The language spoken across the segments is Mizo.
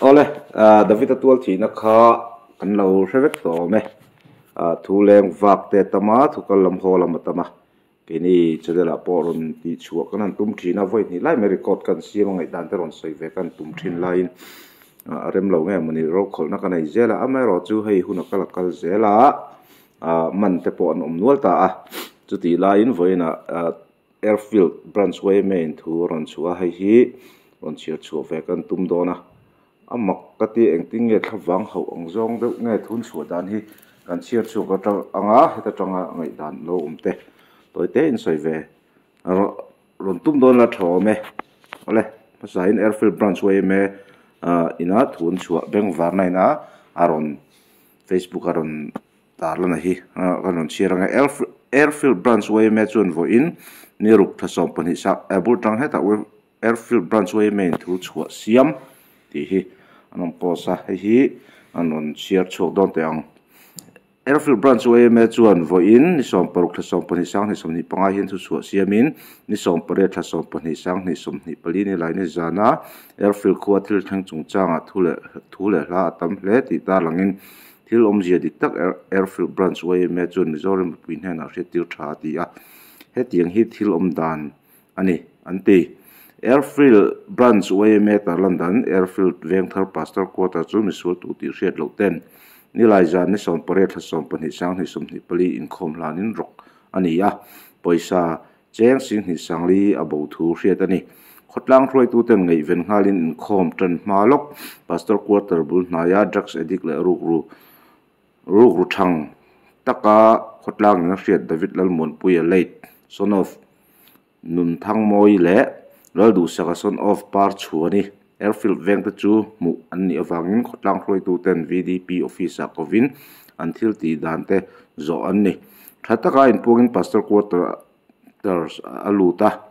Awle, David-a tual thihna kha kan lo hre vek tawh awm e. Thu leng vak te a tam a, thu kal lam haw lam a tam a. Keini channel ah pawh rawn tih chhuah kan han tum thin a, vawi hnih lai mai record kan siam a ngaihdan te rawn sawi ve kan tum thin laiin a rem lo nge mawni rokhawlhna ka nei zel a, amaherawhchu hei hun a kal a kal zel a, man te pawh an awm nual ta a. Chutih laiin vawiinah Airfield Branch yma in thu a rawn chhuah a, hei hi rawn chhiar chhuah ve kan tum dawn a, a mak ka ti engtin nge thlavang hauh ang zawng deuh nge thun chhuah dan hi kan chhiar chhuak atang anga heta tanga ngaihdan lo awm te tawi te in sawi ve rawn tum dawn la tha awm e. Awle hmasain Airfield Branch yma ina thu an chhuah bengvarna ina a rawn Facebook a rawn Tarlana hi kan rawn chhiar ang e. Airfield Branch yma chuan vawiin ni ruk tha 12 sak bul tang hetah Airfield Branch yma in thu chhuah siam tih hi an rawn post a, hei hi an rawn chhiar chhuak dawn teh ang. Airfield Branch yma chuan vawiin ni 16 thla 12 sang 25 hian thu chhuah siamin ni 18 thla 12 sang 24 ni lai ni zana Airfield khua thil thleng chungchangah thu leh thu leh hla a tam hle tih tarlangin Thil awmzia dik tak Airfield Branch yma chuan Mizoram mipui hnenah hriattir tha a ti a, hetiang hi thil awm dan a ni, an ti. Airfield Branch yma tarlan dan Airfield Vengthar Pastor Quarter chu misual tu tih hriat loh ten Nilai zan ni 18 thla 12 sanghnih 24 inkhawm hlanin rawk a ni a, pawisa cheng 10,000 sangli a bo thu hriat a ni. Khawtlang hruaituten ngaihven nghalin inkhawm tan hma lawk Pastor Quarter bul hnaia drugs addict leh rukru rukru thang taka khawtlangin a hriat David Lalmuanpuia late son of Nunthangmawi leh Lalduhsaka son of Par Chhuani Airfield vengte chu hmuh an nih avangin khawtlang hruaituten VDP office-ah kovin an thil tih dante zawh an ni. Tha taka inpuangin Pastor Quarter a lut a,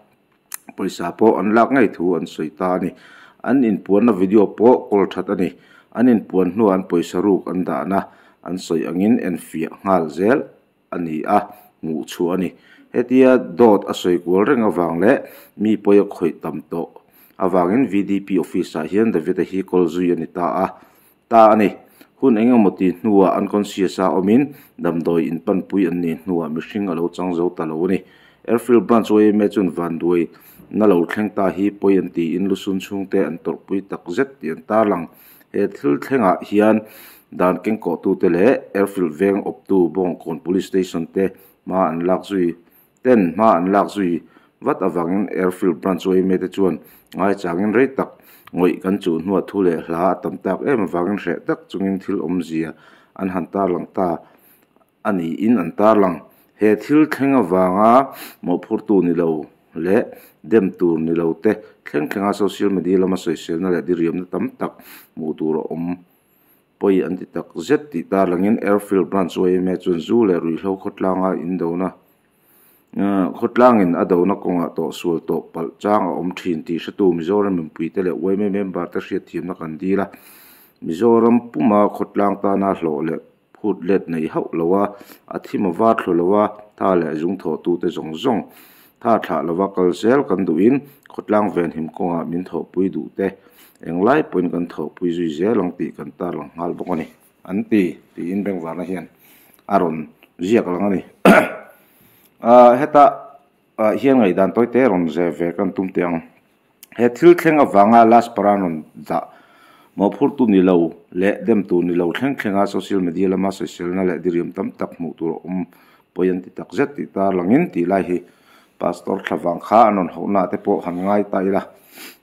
pawisa pawh an lak ngei thu an sawi ta a ni. An inpuanna video pawh kawl that a ni. An inpuan hnuah an pawisa ruk an dahna an sawi angin enfiah nghal zel a ni a, hmuh chhuah a ni. Hetia dawt a sawi kual reng avang leh mi pawi a khawih tam tawh avangin VDP office ah hian David-a hi kawl zui a ni ta a ta a ni. Hun eng emaw ti hnuah unconscious a awmin damdawi inpanpui an nih hnuah mihring a lo chang zo ta lo a ni. Airfield Branch yma chuan vanduai na lo thleng ta hi pawi an tiin lusun chhungte an tawrhpui tak zet tih an tarlang. He thil thlengah hian dan kengkawhtute leh Airfield veng awptu Bawngkawn Police Station te hma an lak zui ten hma an lak zui vat avangin Airfield Branch yma te chuan ngaichangin rei tak ngawih kan chuh hnuah thu leh hla a tam tak em avangin hreh tak chungin thil awmzia an han tarlang ta a niin an tarlang. He thil thleng avanga mawhphurtu ni lo leh dem tur ni lo te thleng thlenga social media lama sawiselna leh diriamna tam tak hmuh tur a awm pawi an ti tak zet tih tarlangin Airfield Branch yma chuan zu leh ruihhlo khawtlanga indona khawtlangin a dona kawngah tawhsual tawh palh chang a awm thin tih hretu Mizoram mipuite leh yma member te hriatthiamna kan dil a, Mizoram puma khawtlang tana hlawh leh Phut let nei hauh lo a, a thim a var thlu lo a, tha leh zung thawhtute zawng zawng tha thlah lova kal zel kan duhin khawtlang venhim kawngah min thawhpui duh te englai pawhin kan thawhpui zui zel ang tih kan tarlang nghal bawk a ni, an ti, tiin Bengvarna hian a rawn ziak lang a ni. Heta hian ngaihdan tawi te rawn zeh ve kan tum teh ang. He thil thleng avanga last para rawn dah mawhphurtu ni lo leh demtu ni lo thleng thlenga social media lama sawiselna leh diriam tam tak hmuh tur a awm pawi an ti tak zet tih tarlangin tih lai hi Pastor thlavang kha an rawn hohna te pawh han ngai ta ila.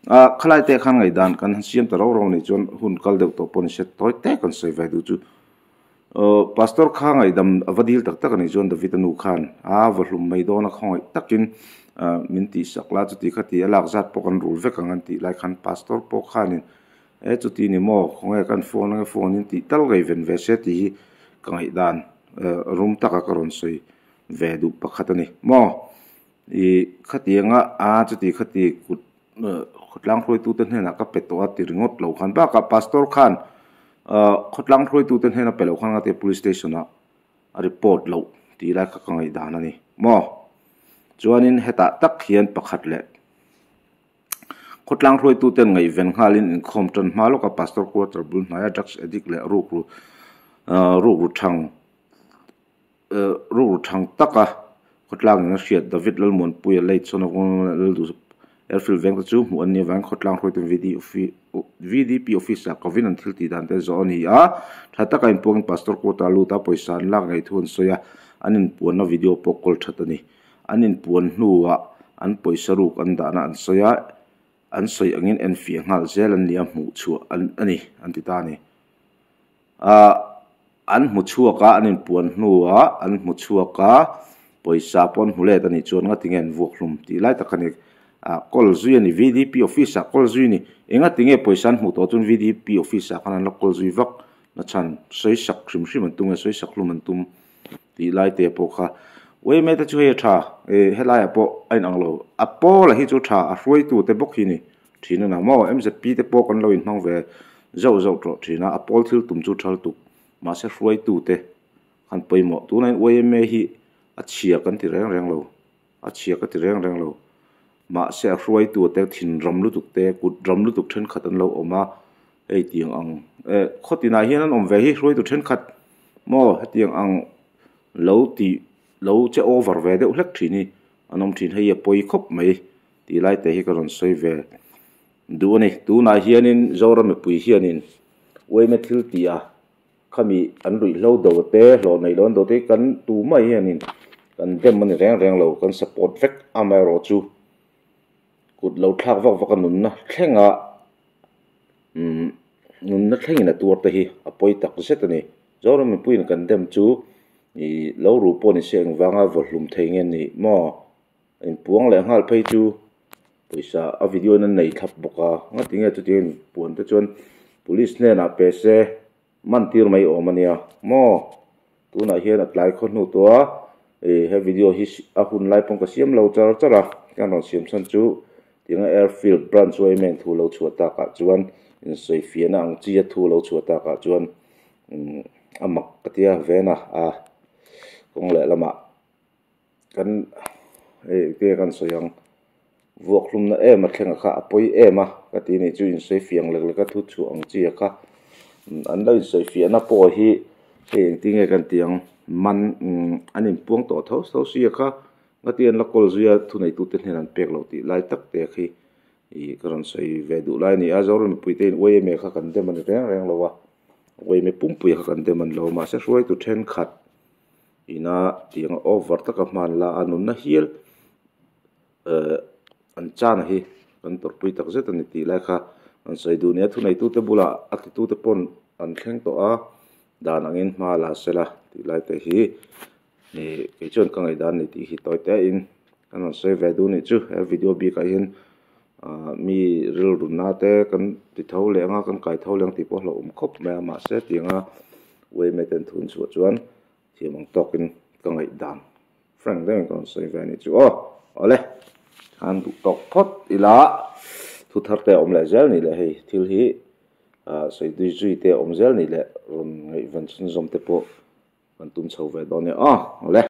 Ah khalai te khan ngaihdan kan han siam ta rau rau nih chuan hun kal deuh tawh pawh ni se tawi te kan sawi ve duh chu. Aw Pastor kha ngaihdam a va dil tak tak a nih chuan David a nu khan a va hlum mai dawn a khawngaih takin ah min tihsak la chuti kha ti a lak zat pawh kan rul vek ang an tih lai khan Pastor pawh khanin e chuti ni maw khawnge kan phone ange phone in tih tal ngaihven ve se tih hi ka ngaihdan rum taka ka rawn sawi ve duh pakhat a ni maw ih khatianga a chuti khati kut Khawtlang hruaitute hnenah ka pe tawh a ti ringawt lo khan bakah pastor khan khawtlang hruaitute hnena pe lo khan nga tia police station ah a report loh tih lai kha ka ngaihdan a ni maw chuanin hetah tak hian pakhat leh Khawtlang hruaituten ngaihven nghalin inkhawm tan hma lawka Pastor Quarter bul hnaia drugs addict leh rukru rukru thang rukru thang taka khawtlangin a hriat David Lalmuanpuia late son of Airfield veng te chu hmuh an nih avangin khawtlang hruaitun VDP office ah kovin an thil tih dan te zawh a ni a. Tha taka inpuangin Pastor Quarter lut a pawisa an lak ngei thu an sawi a, an inpuanna video pawh kawl that a ni. An inpuan hnuah an pawisa ruk an dahna an sawi a, an sawi angin enfiah nghal zel an ni a, hmuh chhuah a ni an ti ta a ni. Ahh an hmu chhuak a, an inpuan hnuah an hmu chhuak a, pawisa pawh an hmu let a nih chuan nga tinge an vuak hlum tih lai tak a ni. Ah call zui a ni, VDP office ah call zui a ni. Enga tinge pawisa an hmuh tawh chuan VDP office ah khan an la call zui vak na chhan sawi sak hrim hrim an tum nge sawi sak hlum an tum tih lai te pawh kha uaime te chu hei a tha eh helaiah pawh a inang lo a pawla hi chu tha a hruaitu te bawk hi ni thin a nang maw M_Z_P te pawh kan lo inhmang ve zauh zauh tawh thin a a pawl thil tum chu tha lutuk mahse hruaitu te khan pawimawh tunah hian uaime hi a chhia kan ti reng reng lo a chhia ka ti reng reng lo mahse a hruaitu te thinram lutuk te kut ram lutuk thenkhat an lo awm a hei tiang ang eh khawtinah hian an awm ve hi hruaitu thenkhat maw hetiang ang lo tih lo che over ve deuh hlek thin hi an awm thin hei a pawi khawp mai tih lai te hi ka rawn sawi ve duh a ni tunah hianin Zoram mipui hianin uaime thil tih a. Khami an ruihhlo do te, hlawh neih loh an do te hi kan tumah hianin kan dem a ni reng reng lo, kan support vek amaherawhchu kut lo thlak vak vak a nunna thlenga umm nunna thlengin a tuar te hi a pawi tak zet a ni. Zoram mipuiin kan dem chu ih lo ru pawh ni se engvanga vawhlum thei nge ni maw? Inpuang leh nghal phei chu pawisa a video in an nei thlap bawk a, ngatinge chutiang inpuan te chuan police hnenah pe se. Man tir mai awm a nia maw? Tunah hian a tlai khaw hnu tawh a, ih he video hi a hun lai pawn ka siam lo char char a, ka rawn siam chhan chu tinga airfield branch chu aim thu lo chhuah takah chuan insawi fiahna ang chi a thu lo chhuah takah chuan umm a mak ka tia ven a, a kawng lehlamah. Kan hei enge kan sawi ang vuak hlumna em a thleng a kha a pawi em a ka tih nih chu insawi fiang lek lek a thu chhuah ang chi a kha an lo insawi fiahna pawh hi hei engtin nge kan tih ang man an inpuang tawh tho tho si a kha ngati an la kawl zui a thuneitute hnenah an pek loh tih lai tak te khi ih ka rawn sawi ve duh lai a ni a Zoram mipuite in uaime kha kan dem a ni reng reng lo a uaime pumpui kha kan dem a ni lo mahse hruaitu thenkhat. Ina tiang over taka hman la a nunna hial eh an chana hi kan tawrhpui tak zet a ni tih lai kha an sawi duh nia thuneitute bulah a titute pawn an thleng tawh a dan angin hma la sela tih lai te hi ih kei chuan ka ngaihdan a ni tih hi tawi te in kan rawn sawi ve duh a nih chu he video bikah hian ah mi rilruna te kan ti tho leh anga kan kai tho leh ang tih pawh a hlauhawm khawp mai a mahse tianga uaime ten thun chhuah chuan thiam ang tawkin ka ngaihdan frank deuhin ka rawn sawi ve a nih chu aw awle khan duh tawk phawt ila thu thar te a awm leh zel nih leh hei thil hi ah sawi dui zui te a awm zel nih leh rawn ngaihven chhunzawm te pawh kan tum chho ve dawn nia aw awle.